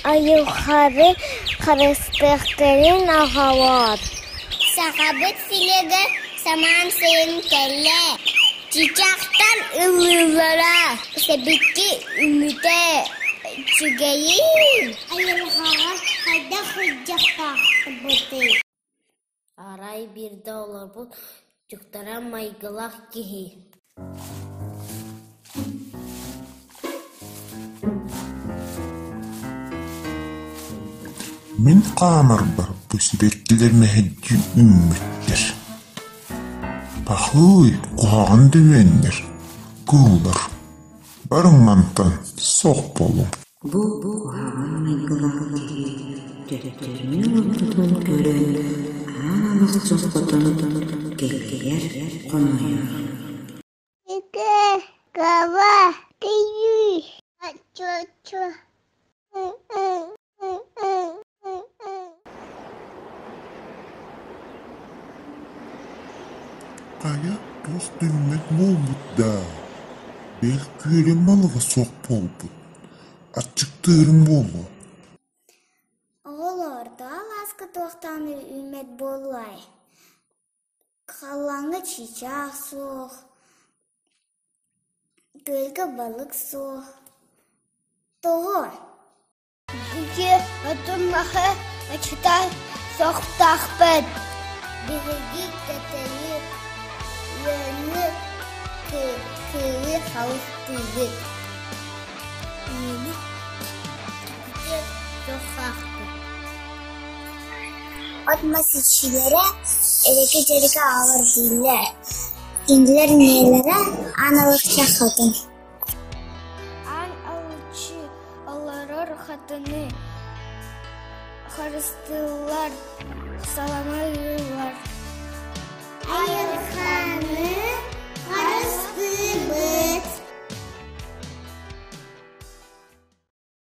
Айылҕаны харыстыахтарын аҕалар. Сахабыт сиригэр самаан сайын кэллэ. Чычахтар ыллыыллара, сэбикки үүммүтэ үчүгэйин. Айылҕаҕа хайдах сылдьыахтаахпытый? Арай биирдэ олорбут дьуктара майгылаах киһи Мин хаамарбар бу сибэккилэр мэһэйдии үүммүттэр Пахыый, куһаҕан да үөннэр, кыыллар, барыҥ мантан, суох буолуҥ Бу куһаҕан майгылаах киһи төттөрүнү олорбутун көрөн аан алахчын хотун кэлгийэр, хомойор Икки каба тыйыы чочу Хайа, туох да үүммэт буолбут даа, бэл күөлүм балыга суох буолбут, аччыктыырым буолуо Оҕолор, тоҕо алааска туохтаан үүммэт буолуой? Халлааҥҥа чыычаах суох, күөлгэ балык суох. Тоҕо? Биһиги отун-маһы ыччата суохтаахпыт. Биһиги кэтэйи үөнү кыылы халыстыыбыт. Үөнү суохтаахпыт. От-мас иччилэрэ эрэкэ-дьэрэкэ аҕалар дииллэр. Кинилэр ийэлэрэ Аан Алахчах Хотун Аан Алыччы олорор хатыны харыстыыллар, салама ыыллар.